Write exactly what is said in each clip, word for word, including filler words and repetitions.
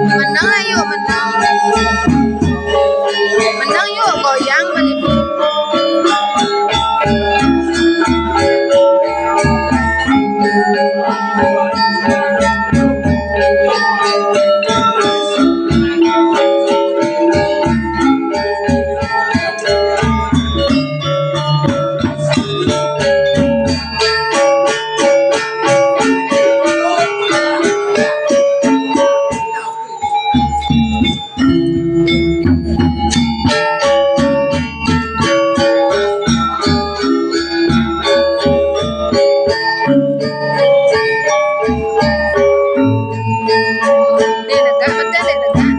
Menang ayo, menang. Menang yuk, goyang balik. Dek negak, betul dek negak.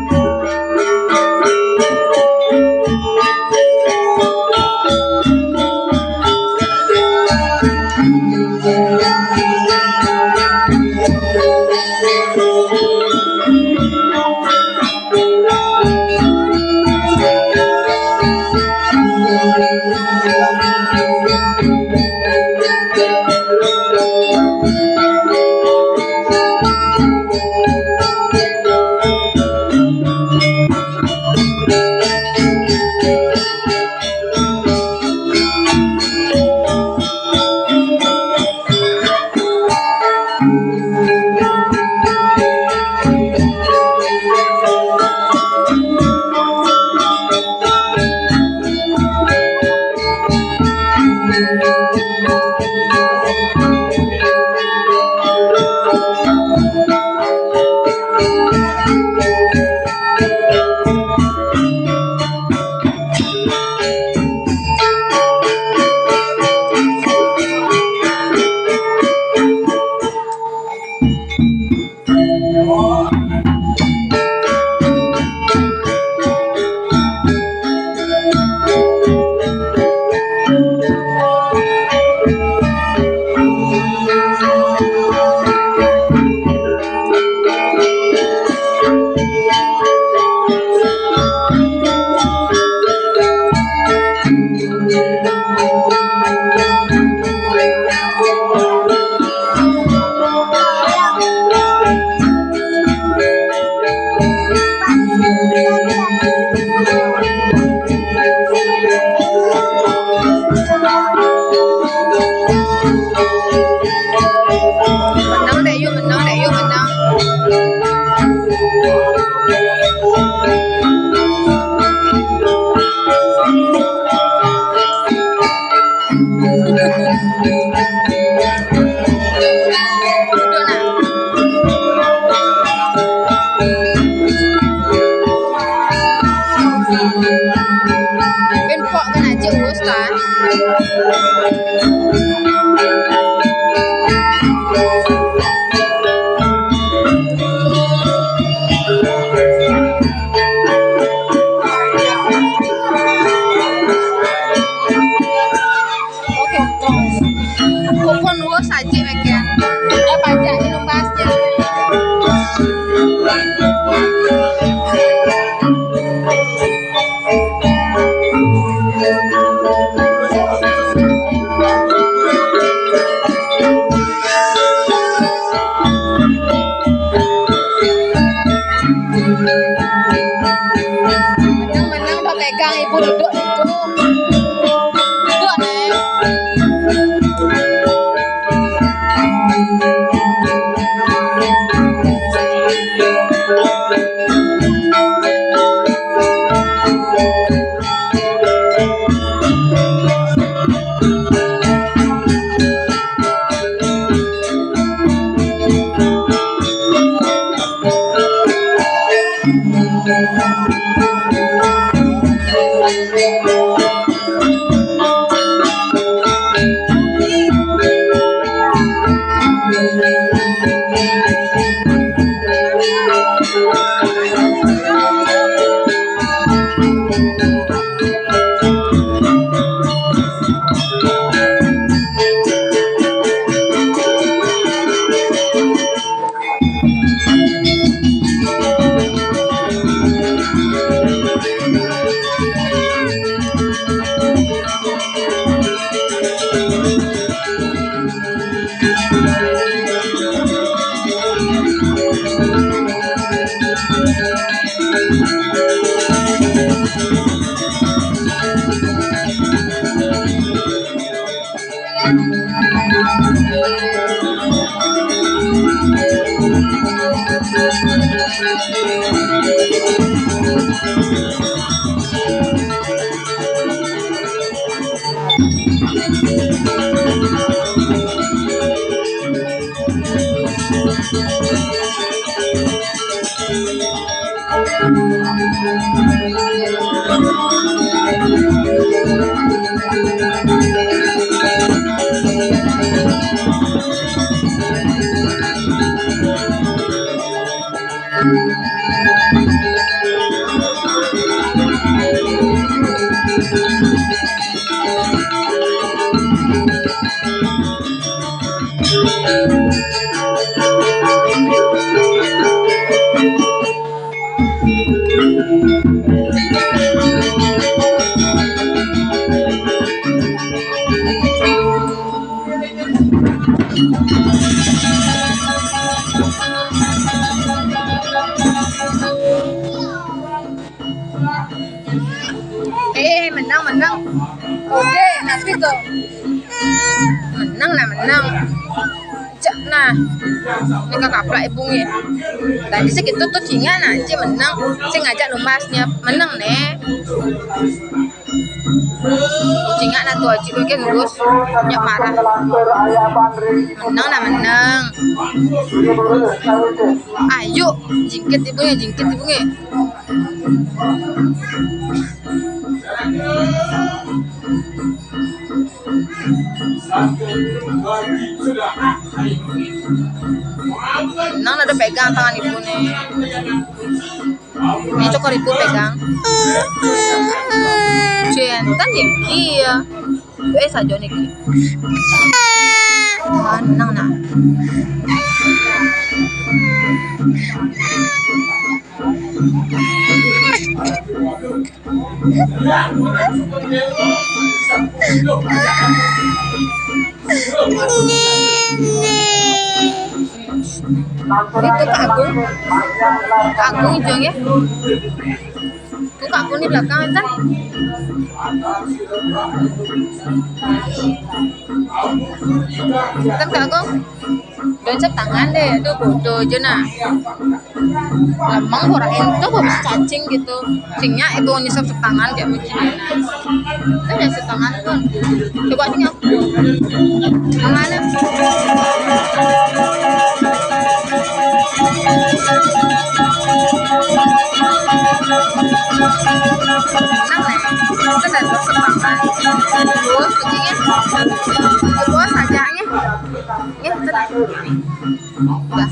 Menang dek yuk, menang dek yuk, menang. Duduk nak. Pin pok kena cik urus lah. Oke, oke. Eh, menang, menang. Oke, nanti tuh. Menang nah, menang. Cak nah. Ini kakaplak ibu nge. Tadi segitu tuh cingak nah, cing menang. Sing ngajak lumasnya menang nih. Cingak nah tuh aji gue kan lurus. Nyak parah. Menang nah, menang. Ayo, jingkit ibu nge, jingkit ibu nge. Nang ada pegang tangan ibu nih. Ini cokor ibu pegang. Jantan ya, iya. Eh, saja nih. Ah, nang nah. Itu Kak Agung. Kak Agung hijaunya. Itu Kak Agung di belakang kan. Kan Kak Agung. Doncep tangan deh, itu bodoh aja nah. Lemeng kurang itu kok bisa cacing gitu. Singnya ibu nyisap tangan dia mesti. Itu nyisap tangan tuh. Coba sini aku. Yang mana? Mana nih? Kita dari sepakat. Terus begini. Terus aja nih. Ya, kita. Udah.